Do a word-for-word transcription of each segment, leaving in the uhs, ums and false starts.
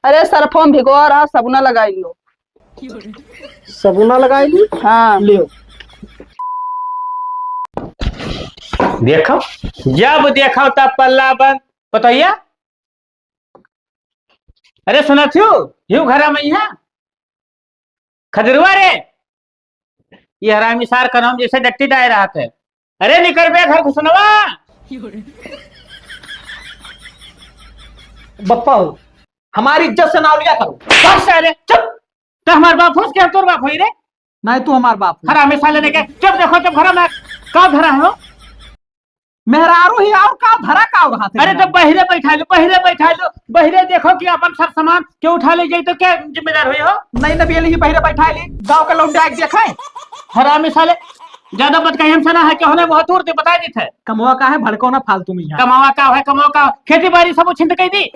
अरे सरफों भिगो रहा, सबुना लगाई लियो। सबुना लगाई ली? हाँ। लियो। देखो, जब देखो तब पल्ला बंद। बताइए। अरे सुनत हो, यू घरा में यहाँ खजरुआ रे, ये हरामी सार का नाम जैसे डट्टी डाय रहा था। अरे निकर बे घर घुसनवा। बप्पा हो, हमारी इज्जत से नाव लिया करो। बस साले, चुप। तो हमार बाप होस के हम तोर बाप होई रे? नहीं, तू हमार बाप हो। हरामी साले ने के, जब देखो तब घर में का धरा है हो? मेहरारू ही और का धरा का रहा थे अरे तो मेहरारू? बहिरे बैठा लो, बहिरे बैठा लो, बहिरे देखो कि अपन सर सामान के उठा ले जाई तो क्या जिम्मेदार हुई हो? नहीं ना बियली ही बहिरे बैठा ली, गाँव के लौंडे आके देखे। हरामी साले, ज्यादा बात कहीं हमसे ना है, केहू ने बहुत दूर से बता देते हैं। कमवा का है, भड़को ना फालतू में यहाँ। कमावा का है, कमावा का, खेती बाड़ी सब उछिंद कह दी।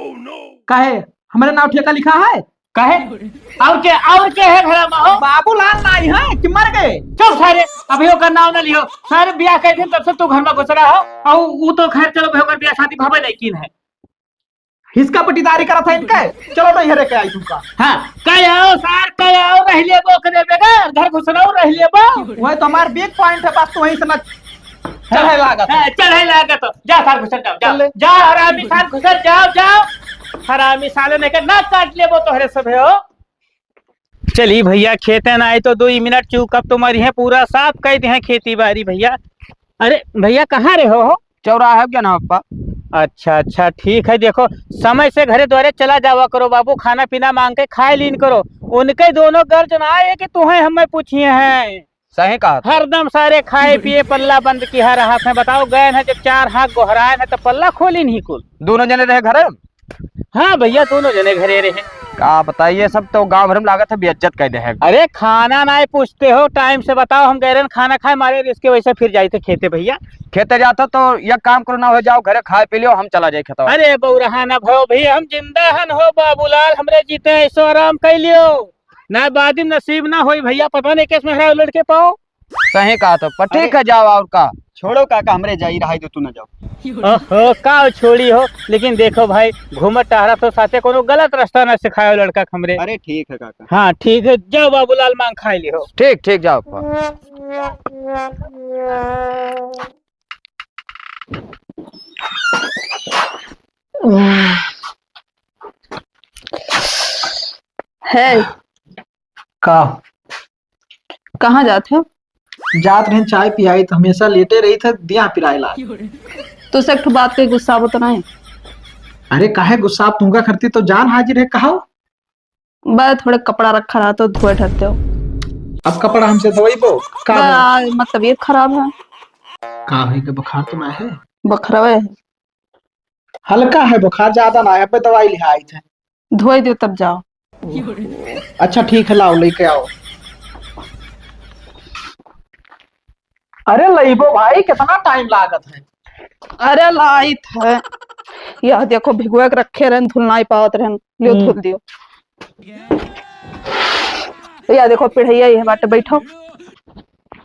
काहे? हमरे नाव ठेका लिखा है? काहे? और के, और के है घरा में हो? बाबूलाल नाई है कि मर गए? चुप सारे, अभी ओकर नाव न लियो। सारे बियाह कर दिन तब से तू घर में घुस रहा हो, और ऊ तो खैर चलो भाई, ओकर बियाह शादी भावे नहीं कीन है। हिसका पटीदारी करत है इनके। चलो नहीं हरे के आई तुमका। हाँ, कह आओ सार, कह आओ, रह लेबो करे बेगर, घर घुस रहो, रह लेबो। वही तो हमार weak point है, बस तो वहीं से ना चढ़े लागत है। हाँ, चढ़े लागत हो। जा सार घुसर जाओ, जाओ। चल ले। जा हरामी सार घुसर जाओ, जाओ। हरामी साले ने के ना काट लेबो तोहरे सभे हो। चली भैया, खेते ना आए तो दो ही मिनट चुकब तो मरी है, पूरा साफ कह दे हैं खेती बाड़ी भैया। अरे भैया, कहाँ रहे हो, हो? चौराहे पे ना पप्पा। अच्छा, अच्छा, ठीक है। देखो, समय से घरे द्वारे चला जावा करो बाबू, खाना पीना मांग के खाए लीन करो। उनके दोनों गर्ज ना आए कि तुम्हें हमें पूछिए हैं। सही कहा। हरदम सारे खाए पिए पल्ला बंद किहा रहत हैं। बताओ, गए हैं जब चार हाथ गोहराए हैं तो पल्ला खोली नहीं कुल। दोनों जने रहे घरे? हाँ भैया, दोनों जने घरे रहे। का बताइए, सब तो गांव भर में लागत है बेइज्जत कर दे हैं। अरे खाना नाहीं पूछते हो, टाइम से बताओ, हम गए रहन खाना खाए मारे रिस के वैसे फिर जाइत है खेते भैया। खेते जात हो तो एक काम करो ना, हो जाओ घरे खाए पी लियो, हम चला जाए खेतवा। अरे बउरहा ना भयो भैया, हम जिंदा हन हो बाबूलाल, हमरे जीते ऐसो आराम कर लियो। ना बादिम नसीब ना होई भैया, पता नहीं किस मेहरारू लड़के पाओ। सही कहा तो, पर ठीक अरे। है, जाओ और का। छोड़ो काका, हमरे जाई रहाई दो, तू ना जाओ। ओहो, का छोड़ी हो, लेकिन देखो भाई, घूमत टहरत हो साथे कोनो गलत रास्ता ना सिखायो लड़का के हमरे। अरे ठीक है काका। हाँ ठीक है, जाओ बाबूलाल मांग खाई लिहो। ठीक, ठीक, जाओ। है। का? कहाँ जात हो? जात रहन चाय पियाई, तो हमेशा लेटे रही था, दिया पिराए ला। तू से एक ठो बात कही गुस्सा आवत नहीं? अरे काहे गुस्सा, तुमका करती तो जान हाजिर है, कहा। बस थोड़े कपड़ा रखा रहा तो धोए ठहरते हो। अब कपड़ा हमसे धोइबो? का बा, भा? आज हमार तबीयत खराब है। का होई के बुखार तो ना है? बुखारवे है। हल्का है बुखार, ज्यादा ना है, अब दवाई लिहा आई थे। धोए दियो तब जाओ। अच्छा ठीक है, लाओ लेके आओ। अरे लइबो भाई, कितना टाइम लागत है? अरे लाइत है, यह देखो भिगुआ के रखे रहन, धुल नाई पावत रहन, लियो हम्म। धुल दियो। या देखो पिढ़ैया ये बाटे, बैठो।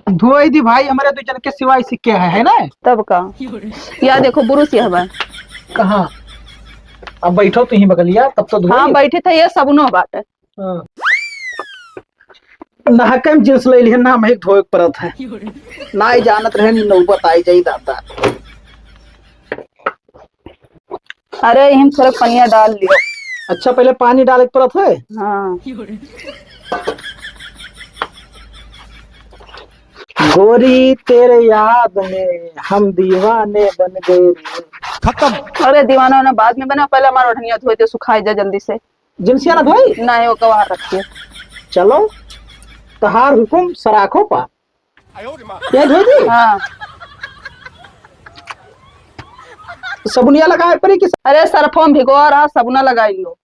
धोई दी भाई, हमरे दो जन के सिवाय सिक्के है, है ना? तब का? या देखो बुरुस यह बा। कहाँ? अब बैठो तू ही बगलिया, तब तो धोई। हाँ, बैठे थे, ये सबनो बाटे। हाँ। नहके में जींस ले लिहे, ना महक धोए के परत है। ना ही जानत रहे, नी नौबत आई जाई दादा। अरे, इहिम थोड़ा पनिया डाल लियो। अच्छा, पहले पानी डाले के परत है? हाँ। गोरी तेरे याद में हम दीवाने बन गए रे। खत्म। अरे, दीवाना वाना बाद में बना, पहले हमारा ओढ़निया धोए दे, सुखाई जा जल्दी से। जिनसिया ना धोई? नहीं, वो कबार रखिए। चलो, तहार हुकुम सराखों पा। ये धो दी? हाँ। तो सबुनिया लगाए पड़ी कि? अरे सरफों भिगो रहा, सबुना लगाई लियो।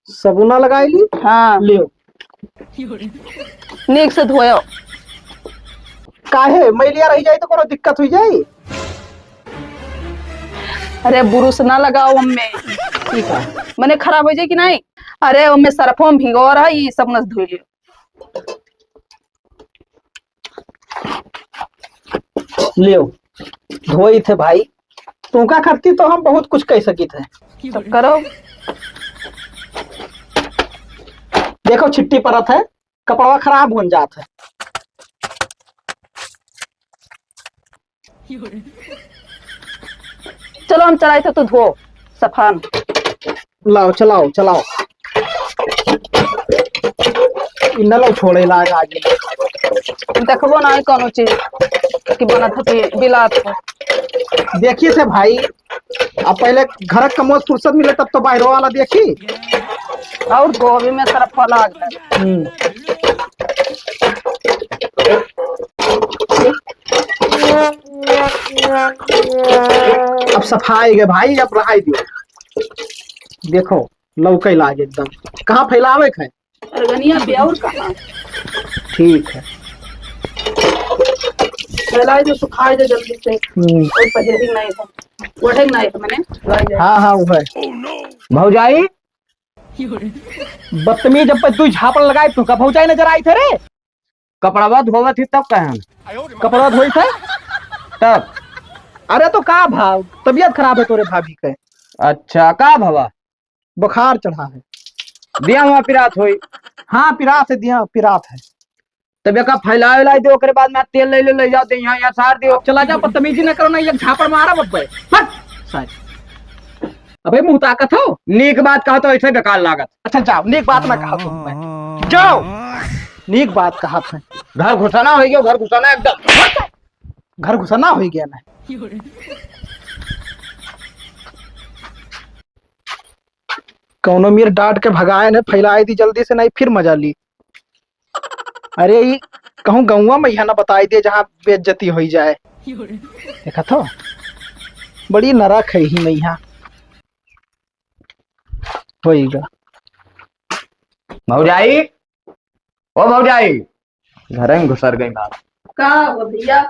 सबुना लगाई ली? हाँ। लियो। नीक से धोयो। काहे? मैलिया रही जाई तो कोनो दिक्कत हुई जाई? अरे बुरुस ना लगाओ हमें। ठीक है। मने खराब हो जाए कि नहीं? अरे हमें सरफों भिगो रहा, ये सबुना से धो लियो। लियो, धोई थे भाई, तुमका करती तो हम बहुत कुछ कह सकी थे। तो करो। देखो छिट्टी परत है, कपड़वा खराब होन जात है। चलाओ, हम चलाई थे, तू धो सफान। लाओ, चलाओ, चलाओ। इ नलौ छोड़े लाग आगे। देखबो ना है कौनो चीज कि बनत है कि बिलात है। देखिए थे भाई, अब पहले घर क कमोस फुर्सत मिले तब तो बाहरो वाला देखी। और गोभी में तरफ लाग है। हम्म। अब सफाई गए भाई, अब रहाई दियो। देखो, लौके लाग एकदम। कहाँ फैलावे के है? अरगनिया पे और कहाँ? ठीक है। फैलाए दो, सुखाए दो जल्दी से। हम्म। कोई पहेली नहीं है, ओढ़े नहीं है मैंने। हाँ, हाँ, वो है। भौजाई, बदतमीज, अब तू झापड़ लगाए, तू का भौजाई नजर आई थे रे? कपड़वा धोवत ही तब कहन। कपड़वा धोई थे? तब। अरे तो का भाव, तबीयत खराब है तोरे भाभी के? अच्छा, का भवा? बुखार चढ़ा है। दिया हुआ पिरात होई। हाँ, पिरात है, दिया पिरात है। तब एका फैलाए लाई दे, ओकरे बाद में तेल ले ले, ले जाओ दे, यहाँ, यहाँ सार दियो। चला जा, बदतमीजी न करो ना, एक झापड़ मारा बब्बे। हट, सार। अबे मुँह ताकत हो? नीक बात कहा तो ऐसे बेकार लागत। अच्छा जाओ, नीक बात ना कहा तुम मैं। जाओ, नीक बात कहा था। घर घुसाना हो गया, घर घुसाना एकदम। घर घुसाना हो गया ना। कौनो मीर डांट के भगाए ने, फैलाए दी जल्दी से, नहीं फिर मजा ली। अरे, ई कहूँ गौवा में यहाँ ना बताई दे, जहाँ बेइज्जती होई जाए। देखा तो, बड़ी नरक है ही में यहाँ। होइगा। भौजाई, ओ भौजाई, घरे में घुसर गई बात। का हो भैया?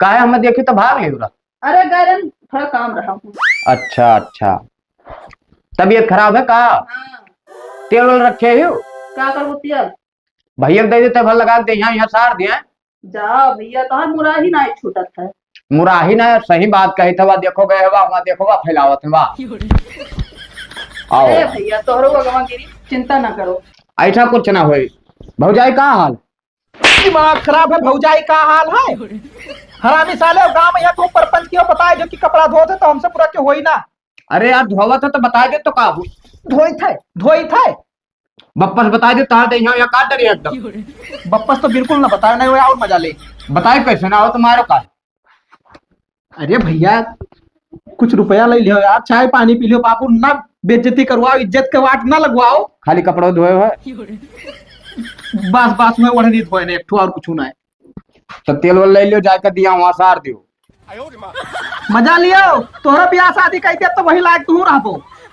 काहे हमें देखी तो भाग लिहू रहा? अरे, गए रहे, थोड़ा काम रहा हूँ। अच्छा, अच्छा। तबीयत खराब है का? हाँ। तेल वेल रखे हो? का करबो तेल? भैया के दे देते, भर लगा के दे, यहाँ, यहाँ सार दिए। जा भैया, तोहर मुराही ना छूटत है। मुराही ना, सही बात कही थवा, देखो गए हवा, वहाँ देखो, वहाँ फैलावत है, वाह। आओ। अरे भैया, तोहरो अगवा गिरी, चिंता ना करो। ऐसा कुछ ना होई। भौजाई का हाल? दिमाग खराब है, भौजाई का हाल है? हरामी साले, गाँव में यहाँ को परपंच क्यों बताए जो कि कपड़ा धोते तो हमसे पूरा क्यों होई ना? अरे यार, धोवत है तो बता दे तो का हो? धोई थे, धोई थे। बप्पस बता दे, तार दे यहाँ, यहाँ काट दे एकदम। बप्पस तो बिल्कुल ना बताए, नहीं वो और मजा ले। बताए कैसे ना हो तुम्हारे का? अरे भैया, कुछ रुपया ले लियो यार, चाय पानी पी लियो बाबू, ना बेइज्जती करवाओ, इज्जत के वाट ना लगवाओ। खाली कपड़ों धोए हो? बस, बस, मैं ओढ़नी धोए ने, एक ठो और कुछ ना है। तो तेल वेल ले लियो, जाके दिया वहाँ सार दियो। मजा लियो, तोहरा ब्याह शादी कइते तो वही लायक तू रहबो।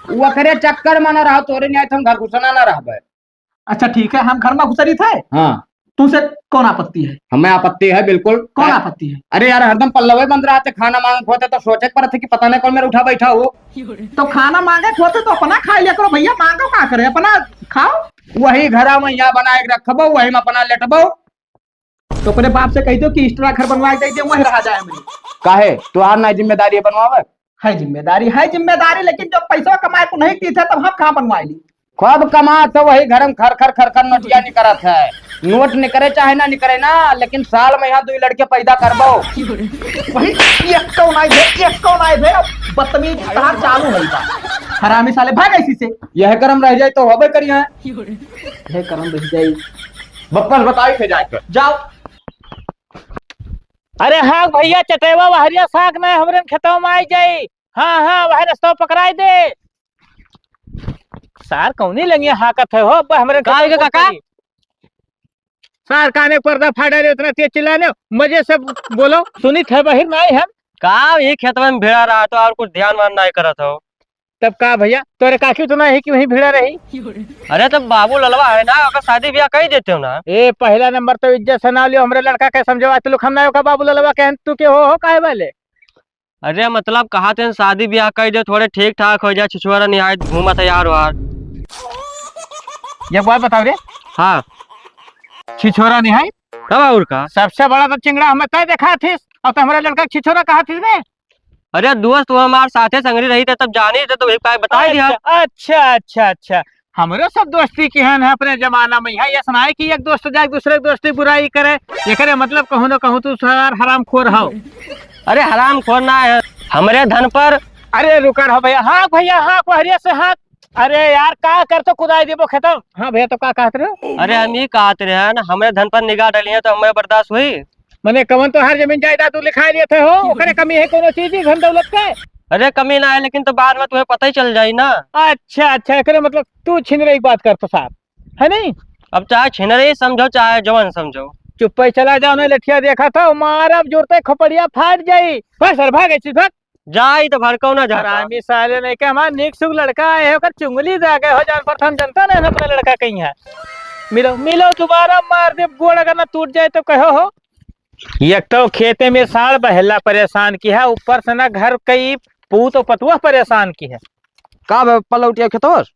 वो करे चक्कर में ना रहो, तोरे नहीं आए तो हम घर घुसना ना रहबे। अच्छा ठीक है, हम घर में घुसरी थे। हाँ। तुमसे कौन आपत्ति है? हमें आपत्ति है बिल्कुल। कौन आपत्ति है? अरे यार, हरदम पल्लवे बंद रहते, खाना मांग होते तो सोचे पर थे कि पता नहीं कौन मेरे उठा बैठा हो। तो खाना मांगे होते तो अपना खा लिया करो भैया, मांगो का करे, अपना खाओ। वही घरा में यहाँ बनाए के रखबो, वही में अपना लेटबो। तो अपने बाप से कह दो कि extra घर बनवा के दे दे, वहीं रहा जाए हमनी। काहे? तोहार ना जिम्मेदारी है बनवावे? है जिम्मेदारी, है जिम्मेदारी, लेकिन जब पैसा कमाए को नहीं की थे, तब हम कहाँ बनवाए ली? खूब कमा तो वही घर में खर खर खर खर नोटिया निकरत है। नोट निकरे चाहे ना निकरे ना, लेकिन साल में यहाँ दो लड़के पैदा करबो। वही एक कौन आए भे, एक कौन आए भे, अब बदतमीजी तार चालू है बा। हरामी साले, भाग ऐसी से। यह कर्म रह जाए तो होबे करी है। यह कर्म रह जाए। बप्पस बताई थे जाके। जाओ। अरे हाँ भैया, चटेवा वहरिया साग ना हमरे खेतवा में आई जाई। हाँ, हाँ, वह रस्ता पकड़ाई दे। सार कौनी लंगिया हाकत है हो, अब हमरे का खेतवा होइगा में काका? पड़ी। सार काने पर्दा फाड़ा ले, इतना तेज चिल्लाने, मजे से बोलो। सुनित है बहिर नाई हम। का ये खेतवा में भिड़ा रहा तो और कुछ ध्यान वान नाई करत हो? तब का भैया, तोरे काकी तो ना है कि वहीं भिड़ा रही? अरे तब बाबू ललवा है ना, ओकर शादी ब्याह कर देते हो ना। ए, पहला नंबर तो इज्जत से ना लियो, हमरे लड़का के समझवा तू लोग, हम ना ओका बाबू ललवा कहन, तू के हो, हो काहे वाले? अरे मतलब कहा थे शादी ब्याह कर दे, थोड़े ठीक ठाक हो जाए, छिछुआरा निहाय घूमत है यार वार। एक बात बताओ रे। हाँ। छिछुआरा निहाय? तब और का? सबसे बड़ा तो चिंगड़ा हमें तय देखा थी, और तो हमारे लड़का के छिछुआरा कहा थी ने। अरे दोस्त, वो हमारे साथे संगरी रही थे, तब जानी थे, तो वही का बताई दिया। अच्छा, अच्छा, अच्छा, अच्छा। हमरो सब दोस्ती किहन है अपने जमाना में। यहाँ ये सुनाए कि एक दोस्त जाए दूसरे के दोस्ती बुराई करे, एकरे मतलब कहूँ ना कहूँ तू सार हरामखोर हौ। अरे हरामखोर ना है, हमरे धन पर। अरे रुका रहो भैया, हाँक भैया, हाँक बहरिया से हाँक। अरे यार, का कर तो कुदाई देबो खेतम। हाँ भैया, तो का कहत रहे हो? अरे हम ई कहत रहे हैं ना, हमरे धन पर निगाह डली है तो हमें बर्दाश्त हुई? मने कवन तोहार जमीन जायदाद तू लिखाए लिए थे हो, ओकरे कमी है कोनो चीज ही धन दौलत के? अरे कमी ना है, लेकिन तो बाद में तुम्हें पता ही चल जाई ना। अच्छा अच्छा, एकरे मतलब तू छिनरे की बात कर तो साहब, है नहीं? अब चाहे छिनरे ही समझो चाहे जवन समझो। चुप्पे चला जाओ ना, लठिया देखा था मारब जोरते खोपड़िया फाट जाई। बस सर भाग ऐसी भाग। जाई तो भड़काऊ ना जाता। हरामी साले नहीं के हमार नीक सुख लड़का आए है, ओकर चुंगली दे गए हो जान पर हम जनता नहीं अपना लड़का कहीं है। मिलो मिलो दोबारा मार दे गोड़ अगर ना टूट जाए तो कहो हो। एक तो खेते में साल बहेला परेशान की है, ऊपर से ना घर कई पूत और पतुआ परेशान की है। का बे, पलौटिया खेतोस?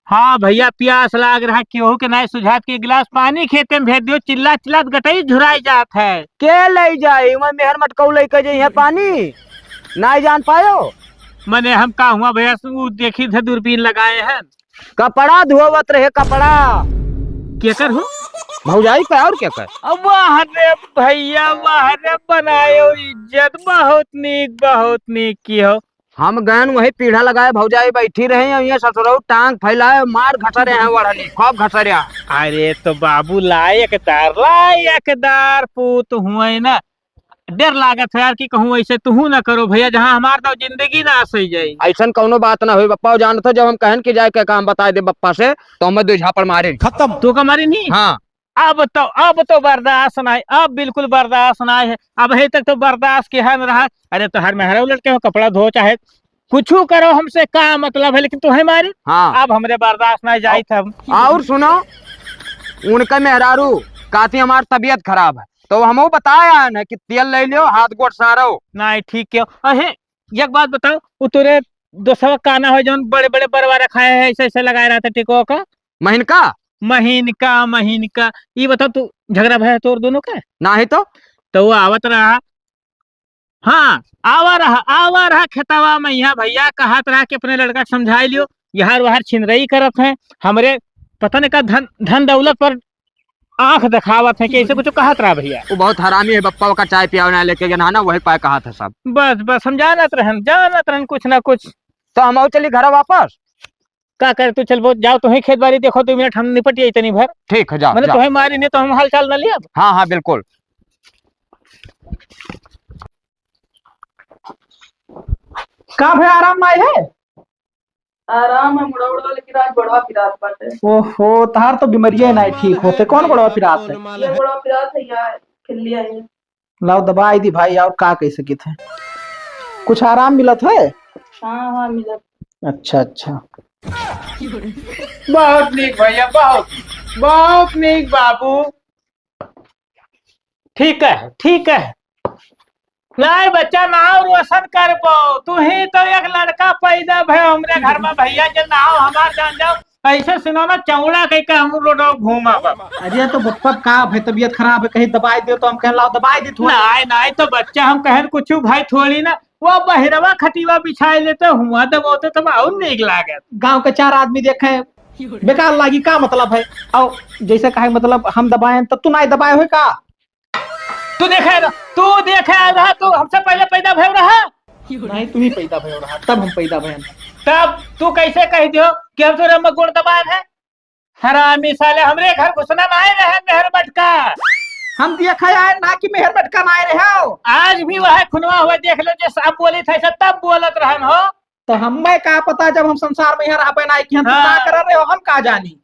हाँ भैया, प्यास लाग रहा, केहू के नाय सुझात के गिलास पानी खेते में भेज दियो, चिल्ला चिल्लात गटई झुराई जात है। के ले जाए, मैं मेहर मटकऊ लेके जाई है पानी, नाय जान पायो। मने हम का हुआ भैया, उ देखी थे दूरबीन लगाए हैं। कपड़ा धोवत रहे, कपड़ा। केकर हो? भौजाई पे और केकर? अब वाह रे भैया, वाह रे, बनायो इज्जत, बहुत नीक, बहुत नीक की हो। हम गयन वही पीढ़ा लगाए, भौजाई बैठी रही, और ये ससुरऊ टांग फैलाए, मार घसरे हैं वढ़नी, खूब घसरे हैं। अरे तो बाबू लायकदार, लायकदार पूत हुए ना। डर लागत है यार कि कहूँ ऐसे तुहू ना करो भैया, जहाँ हमार तो जिंदगी नाश हो जाई। ऐसन कौनो बात ना हुई बप्पा, जानत हो जब हम कहन कि जाए के काम बताए दे बप्पा से, तो हमें दो झापड़ मारे। खत्म। तू का मारी नहीं? हाँ। अब तो, अब तो बर्दाश्त ना है, अब बिल्कुल बर्दाश्त ना है। अब हे तक तो बर्दाश्त के है न रहा। अरे तो हर मेहरा उलट के हो, कपड़ा धो चाहे कुछ करो, हमसे का मतलब है, लेकिन तुम्हें मारी। हाँ। अब हमरे बर्दाश्त ना जाई था। और सुनो, उनका मेहरारू कहती हमार तबीयत खराब है, तो हमहू बताया है ना कि तेल ले लियो, हाथ गोड़ सारो। नहीं, ठीक है। अहे, एक बात बताओ, वो तोरे दोस्तवा काना हो जौन बड़े बड़े बरवा रखाए है, ऐसे ऐसे लगाए रहते टिको का? महीन का? महीन का, महीन का। ये बताओ, तू झगड़ा भया तोर दोनों का? नाही तो। तो वो आवत रहा, हाँ, आवा रहा, आवा रहा खेतवा में, यहाँ भैया कहत रहा कि अपने लड़का के समझाई लियो, यहाँ वहाँ छिनरई करत हैं, हमरे पता नहीं का धन, धन दौलत पर आँख देखावत हैं कि ऐसे कुछ कहत रहा भैया। वो बहुत हरामी है बप्पा, ओका चाय पियावे ना लेके गया ना, वही पाए कहत है सब। बस बस, हम जानत रहन, जानत रहन कुछ ना कुछ। तो हम चली घर वापस। का करे तू, चल बहुत जाओ, तुम्हें खेत बाड़ी देखो, दो मिनट हम निपट जाई इतनी भर। ठीक है, जाओ, मैंने जाओ। तुम्हें मारी नहीं तो हम हाल चाल ना लिया। हाँ हाँ बिल्कुल। का भैया, आराम में आए है? आराम है मुड़ौड़ा, लेकिन आज बड़वा पिरात बाटे। ओहो, तहार तो बीमारिये ना ठीक होते। कौन बड़वा पिरात है? ये बड़वा पिरात है यार, खिल्लिया है। लाओ दबाई दी भाई, और का कह सकित है? कुछ आराम मिलत है? हाँ हाँ मिलत। अच्छा अच्छा। बहुत नीक भैया, बहुत, बहुत नीक बाबू। ठीक है, ठीक है। नाहीं बच्चा, नाव रोशन करबो। तू ही तो एक लड़का पैदा भय हमरे घर में भैया, जे नाव हमार जान जाओ। ऐसे सुनो ना, चौड़ा कह के हम रोड घूमब। अरे तो बप्पा का भाई तबीयत खराब है, कहीं दवाई दे तो हम कहन लाओ दवाई दे थोड़ा। नाहीं, नाहीं तो बच्चा हम कहन कुछ भाई थोड़ी ना, वो बहिरवा खटिवा बिछाए लेते हुआ दबोते तब और नीक लागत। गाँव के चार आदमी देखे, बेकार लागी का मतलब है? और जैसे कहे मतलब हम दबाएं तो तू नाहीं दबाए हो का? तू देखे रह, तू देखे रहा, तू हमसे पहले पैदा भय रहा। नहीं, तू ही पैदा भय रहा, तब हम पैदा भय। तब तू कैसे कह दियो कि हम तोरे में गोड़ दबाए है? हरामी साले, हमरे घर घुसना ना आए रहे मेहर मटका। हम देखे आए ना कि मेहर मटका ना आए रहे हो। आज भी वह खुनवा हुआ देख लो, जैसे अब बोली था ऐसा तब बोलत रहन हो। तो हमें का पता जब हम संसार में यहाँ रहबे ना कि हम तो का हाँ। कर रहे हो, हम का जानी।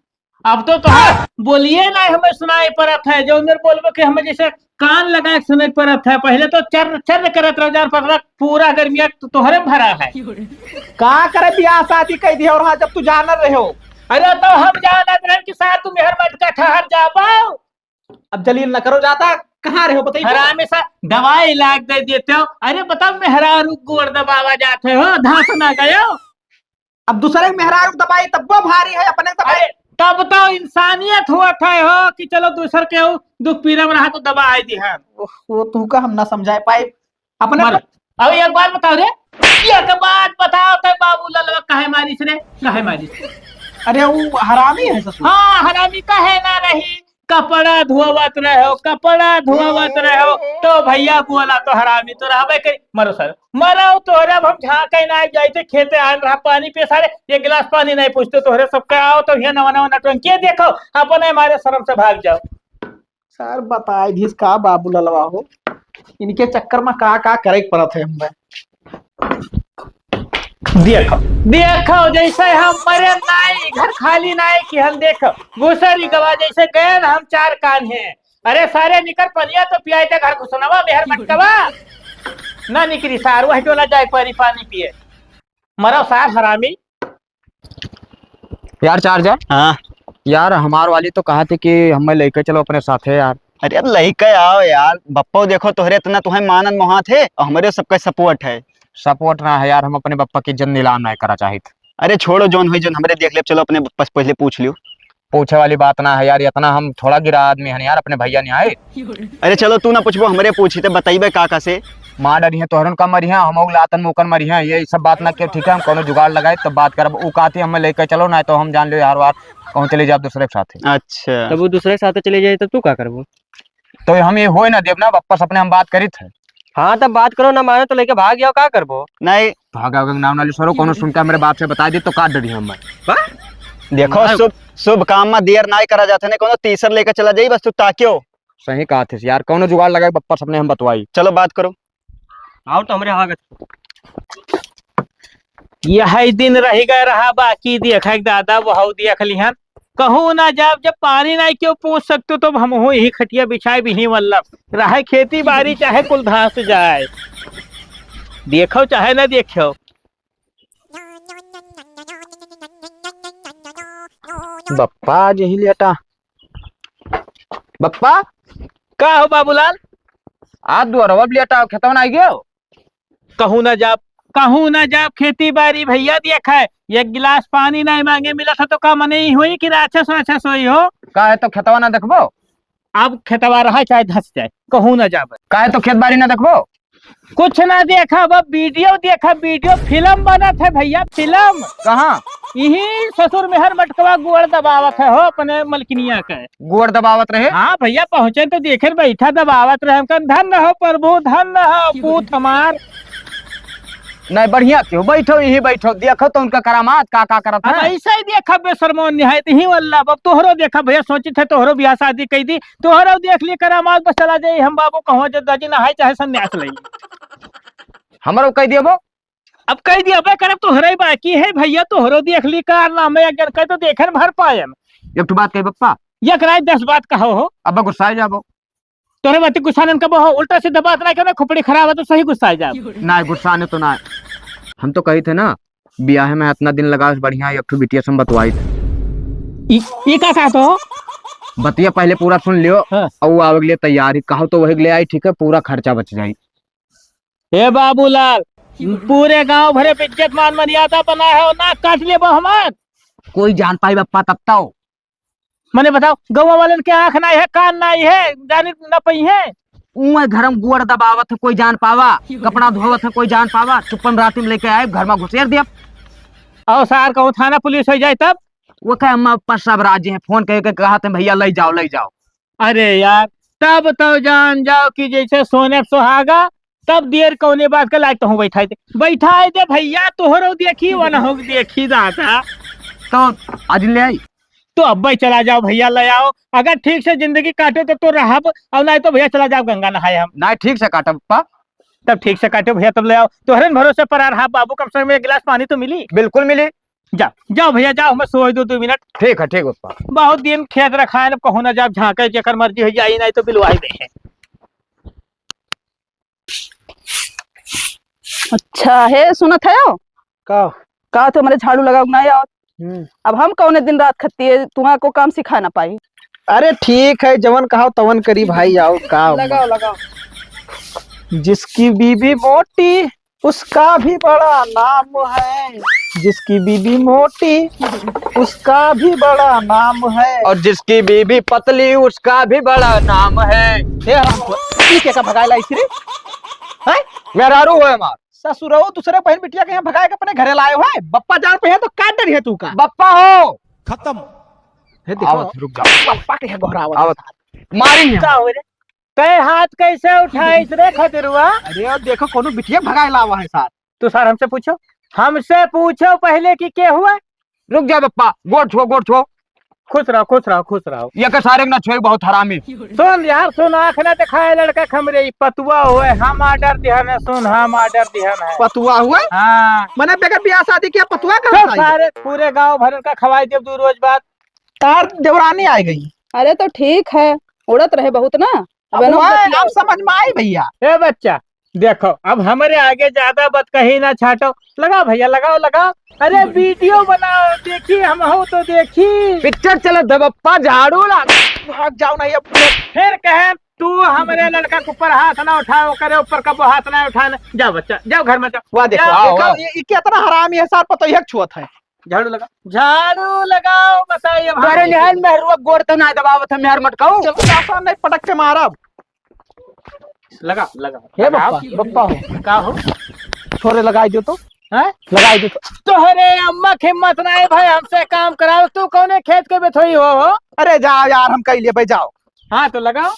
अब तो तोहार बोलिए ना हमें सुनाई पड़त है, जो उधर बोलबो कि हमें जैसे कान लगा के सुनाई पड़त है। पहले तो चर चर करत रहो, जार पर पूरा गर्मिया तो तोहरे में भरा है। का करे बियाह शादी कह दिया और हाँ, जब तू जान रहे हो। अरे तो हम जानत रहे कि साथ तू मेहर मटका ठहर जाबो। अब जलील न करो ज्यादा, कहाँ रहे हो बताइए। हरामी सा दवाई लाग दे देते हो। अरे बताओ मेहरारू गोड़ दबावा जाते हो, धांस ना गयो। अब दूसरे के मेहरारू के दबाई तब वो भारी है, अपने के दबाई। अरे तब तो इंसानियत होत है हो कि चलो दूसर के हो दुख पीड़ा में रहा तो दबाई दिहन। ओह, वो तू का हम ना समझाए पाए। अपने मर। अब एक बात बताओ रे, एक बात बताओ तो बाबू ललवा काहे मारिस रे, काहे मारिस? अरे, वो हरामी है ससुर। हाँ, हरामी कहे ना रही, कपड़ा धोवत रहो, कपड़ा धोवत रहो। तो भैया बोला तो हरामी तो रहबे करी। मरो सर, मरो तोहरे, अब हम झाँके ना जाइते, खेते आन रहा पानी पिए सारे, एक गिलास पानी नहीं पूछते तोहरे सबके। आओ तो ये नवा नवा नटंकी देखो, अपने मारे शर्म से भाग जाओ। सर बताए दिस का बाबू ललवा हो, इनके चक्कर में का का करे के पड़त है हमें। देखो, देखो, जैसे हम मरे नाई, घर खाली नाई कि हम देखो, घुसरी गवा जैसे गए ना हम चार कान हैं। अरे सारे निकर पनिया तो पियाई दे घर घुसनवा मेहर मटकवा। ना निकरी सार, वह टोला जाए परी पानी पिए। मरो सार हरामी। यार चार्जर। हाँ। यार हमार वाली तो कहा थी कि हमें लेके चलो अपने साथे यार। अरे अब लेके आओ यार, बप्पो देखो तोहरे इतना तुम्हें मानन मोहात है और हमरे सबका सपोर्ट है। सपोर्ट ना है यार, हम अपने बप्पा की इज्जत नीलाम नहीं करा चाहित। अरे छोड़ो, जौन हुई जौन हमरे देख ले, चलो अपने बप्पा से पहले पूछ लियो। पूछे वाली बात ना है यार, इतना हम थोड़ा गिरा आदमी है यार, अपने भैया नहीं आए। अरे चलो, तू ना पूछबो, हमरे पूछी तो बताइबे का का से। मार डरिहे तोहरन का मरिहे, हम लातन मुकन मरिहे, ये सब बात ना क्यों, ठीक है? हम कोनो जुगाड़ लगाए तब बात करब। उ कहती हमें लेके चलो, ना तो हम जान लो यार वार कहूँ चले जाब दूसरे के साथ। अच्छा। तब वो दूसरे के साथ चले जाए तब तू का करबो? तो हम ये होए ना देब ना, बप्पा से अपने हम बात करित है। हाँ, तब बात करो, ना माने तो लेके भाग जाओ, का करबो? नहीं। भागा के नाम ना ली सरो, कोनो सुन के हमरे बाप से बता दी तो काट डरी हम। बा? देखो, हाँ। शुभ, शुभ काम में देर नाई करा जाते ने, कोनो तीसर लेके चला जाई, बस तू ताकियो। सही कहा थे यार, कोनो जुगाड़ लगाए बप्पा सबने हम बतवाई। चलो बात करो। आओ तो हमरे आगे। यही दिन रह गए रहा, बाकी देख दादा, वहू देख लिहन। कहूँ ना जाब, जब पानी ना क्यों पूछ सकते, तो हम हो यही खटिया बिछाए भी ही, मतलब, रहे खेती बाड़ी चाहे कुल धंस जाए, देखो चाहे ना देखो। बप्पा आज यही लेटा। बप्पा। का हो बाबूलाल? आ दुअरवा लेटा, खेतवा ना आई गयो? कहूँ ना जाब, कहूँ ना जाब, खेती बाड़ी भैया देख है, एक गिलास पानी नहीं मांगे मिलत है तो का मने ही होई कि राक्षस वाक्षस होई हो? का है तो खेतवा ना देखबो? अब खेतवा रहा चाहे धस जाए, कहूँ ना जाब। का है तो खेत बाड़ी ना देखबो? कुछ ना देखब, अब वीडियो देखब, वीडियो फिल्म बनत है भैया, फिल्म। कहाँ? यही ससुर मेहर मटकवा गोड़ दबावत है हो अपने मलकिनिया के। गोड़ दबावत रहे? हाँ भैया, पहुँचे तो देखे बैठा दबावत रहे। हम कहन, "धन्य हो प्रभु, धन्य हो पूत हमार।" नहीं, बढ़िया क्यों, बैठो, यही बैठो, देखो तो उनका करामात का का करत अब है। ऐसे ही देखा बेशरमो निहायत ही वल्ला। अब तोहरो देखा भैया, सोचित है तोहरो बियाह शादी कई दी, तोहरो देख ली करामात, बस चला जाई हम बाबू कहूँ जद्दाजी नहाए चाहे संन्यास ले। हमरो कह दियो वो। अब कह दिया बे करब, तोहरे ही बाकी है भैया, तोहरो देख ली कारनामे, एक जन कह तो देखे न भर पायन। एक ठो बात कही बप्पा। एक राय दस बात कहो हो। अब गुस्सा जाबो। तोरे बात गुस्सा न कबो हो, उल्टा सीधा बात ना करे, खोपड़ी खराब है तो सही गुस्सा जाब। ना, गुस्सा ने तो ना। हम तो कही थे ना, बियाह में इतना दिन लगा, बढ़िया एक ठो बिटिया से हम बतवाई थे। ई, ई का कहत हो? बतिया पहले पूरा सुन लियो, हाँ। और वो आवे के लिए तैयार ही, कहो तो वही के ले आई, ठीक है, पूरा खर्चा बच जाई। हे बाबूलाल, पूरे गांव भरे पे इज्जत मान मर्यादा बना है, और नाक काट लेबो हमार। कोई जान पाई बप्पा तब तो। मने बताओ, गौवा वालन के आंख नाई है, कान नाई है, जानी न पई है। उहे घर में गोड़ दबावत है, कोई जान पावा? कपड़ा धोवत है, कोई जान पावा? चुप्पन राती में लेके आए, घर में घुसेर दिया। और सार कहूँ थाना पुलिस हो जाए तब? वो कहे, "हम ऊपर सब राजी हैं, फोन करके कहा थे, भैया, ले जाओ, ले जाओ।" अरे यार, तब तो जान जाओ कि जैसे सोने पे सुहागा, तब देर कौने बात का, लाइट तो हूँ बैठाई दे, बैठाई दे भैया, तोहरो देखी, वनहु देखी दादा। तो आज ले आई। तो अब भाई चला जाओ भैया, ले आओ, अगर ठीक से जिंदगी काटो तो, तो रहब, और नहीं तो भैया चला जाओ गंगा नहाए हम। नहीं, ठीक से काटब पप्पा। तब ठीक से काटो भैया, तब ले आओ, तोहरे न भरोसे पर आ रहा बाबू, कम से कम एक गिलास पानी तो मिली। बिल्कुल मिली। जाओ, जाओ भैया, जाओ, हमें सोए दो, दो मिनट। ठीक है, ठीक है, पप्पा। बहुत दिन खेत रखा है, अब कहूँ ना जाब झाँके, जेकर मर्जी हो जाई, नहीं तो बिलवाई दे हैं। अच्छा, हे, सुनत है हो? का? का तो हमारे झाड़ू लगाओ ना आओ। हम्म। अब हम कौने दिन रात खत्ती है, तुम्हारा को काम सिखा ना पाई। अरे ठीक है, जवन कहो तवन करी भाई, आओ का। लगाओ, लगाओ। जिसकी बीबी मोटी, उसका भी बड़ा नाम है, जिसकी बीबी मोटी, उसका भी बड़ा नाम है, और जिसकी बीबी पतली, उसका भी बड़ा नाम है। हे हराम, ई के का भगाए लाई रे? हैं? मेहरारू हो हमार। ससुरऊ, दूसरे बहन बिटिया के यहाँ भगाए के अपने घरे लाए हो, हैं? बप्पा जान पे है तो काट डरी है तू का? बप्पा हो, खत्म। हे देखो, आवत है, रुक जाओ। पप्पा के है गोहरावत आवत। है सार। मारी है। का हो रे? कै हाथ कैसे उठाइस रे खदेरुआ? अरे, अब देखो, कोनो बिटिया भगाए लावा है सार। तू सार हमसे पूछो, हमसे पूछो पहले कि के हुआ? रुक जा बप्पा, गोड़ छुओ, गोड़ छुओ। खुश रहो, खुश रहो, खुश रहो। ये के सारे के ना छुए, बहुत हरामी। सुन यार, सुन, आँख ना दिखाए लड़का के हमरे, ई पतुआ हुए, हम order दिहन है, सुन, हम order दिहन है। पतुआ हुए? हाँ। मने बेगर बियाह शादी किया, पतुआ कहाँ चुप से आई? सारे, पूरे गाँव भरन का खवाई देब दू रोज बाद। तार देवरानी आ गई। अरे तो ठीक है, उड़त रहे बहुत ना। अब अब एनो हुआ है, बतिया। अब समझ में आई भैया। ए बच्चा, देखो, अब हमरे आगे ज्यादा बतकही ना छाटो। लगाओ भैया, लगाओ, लगाओ। अरे वीडियो बनाओ, देखी, हम हो तो देखी। पिक्चर चलत है बप्पा, झाड़ू ला। भाग जाओ नहीं अब। फिर कहे, "तू हमरे लड़का के ऊपर हाथ ना उठाओ, करे ऊपर कबो हाथ ना उठाना।" जाओ बच्चा, जाओ घर में जाओ। वाह, देखो, जाओ। देखो, आओ। ये, ये कितना हरामी है सार, पता ही छुअत है। झाड़ू लगा, झाड़ू लगाओ, बताइए अब तोरे हम निहाल मेहरुआ गोड़ तो ना दबावत है, मेहर मटकाऊ। चलो, आसान नहीं, पटक के मारब। लगा, लगा। हे बप्पा, बप्पा हो। का हो? थोड़े लगाई दो तो। हैं? लगाई दो तो। तोहरे अम्मा के हिम्मत ना है भाई, हमसे काम कराओ। तू कौने खेत के बेथोई हो, हो? अरे जाओ यार, हम कह लिए भाई, जाओ। हाँ तो लगाओ,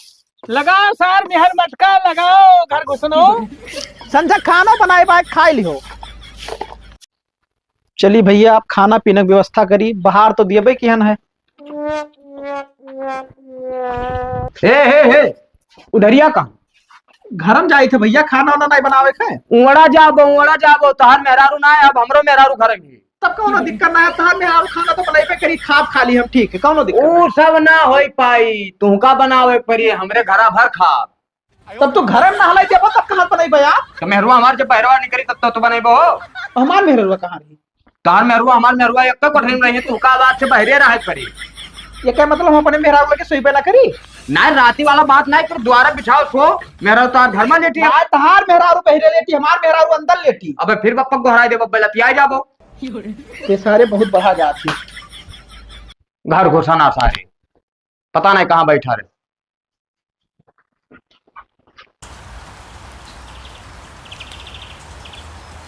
लगाओ सार, मेहर मटका लगाओ, घर घुसनो। संझा खाना बनाए बा, खाई लिहो। चली भैया, आप खाना पीने की व्यवस्था करी, बाहर तो दिए भाई किहन है। हे, हे, हे, उधरिया कहाँ? घर में जाई थे भैया, खाना वाना नहीं बनावे के। उड़ा जाबो, उड़ा जाबो, तोहार मेहरारू ना है, अब हमरो मेहरारू घर में। तब कौनो दिक्कत ना है, तोहार मेहरारू खाना तो बनाइबे करी, खाब खा ली हम, ठीक है, कौनो दिक्कत ऊ ना है। सब ना होई पाई, तुहका बनावे पड़ी, हमरे घरा भर खाब। तब तो घर में नहलाई देबो, तब कहाँ बनाइबे आप? तो मेहरुआ हमार जब बहरवा निकली, तब तो, तो बनाइबो हो। हमार मेहरुआ कहाँ रही? तोहार मेहरुआ, हमार मेहरुआ एक तो कोठरी में रही, तू का बात से बहरे रहे पड़ी। ये क्या मतलब, हम अपने मेहरारू लगे सोइबे ना करी? ना, राती वाला बात ना, फिर द्वारा बिछाओ, सो, मेहरारू तोहार घर में लेटी है। ना, तोहार मेहरारू बहरे लेटी, हमार मेहरारू अंदर लेटी। अबे फिर बप्पा गोहराई दे, बप्पा लतिया जाबो। ये सारे बहुत बढ़ा जात है। घर घुसा ना सारे, पता नहीं कहाँ बैठा रहे।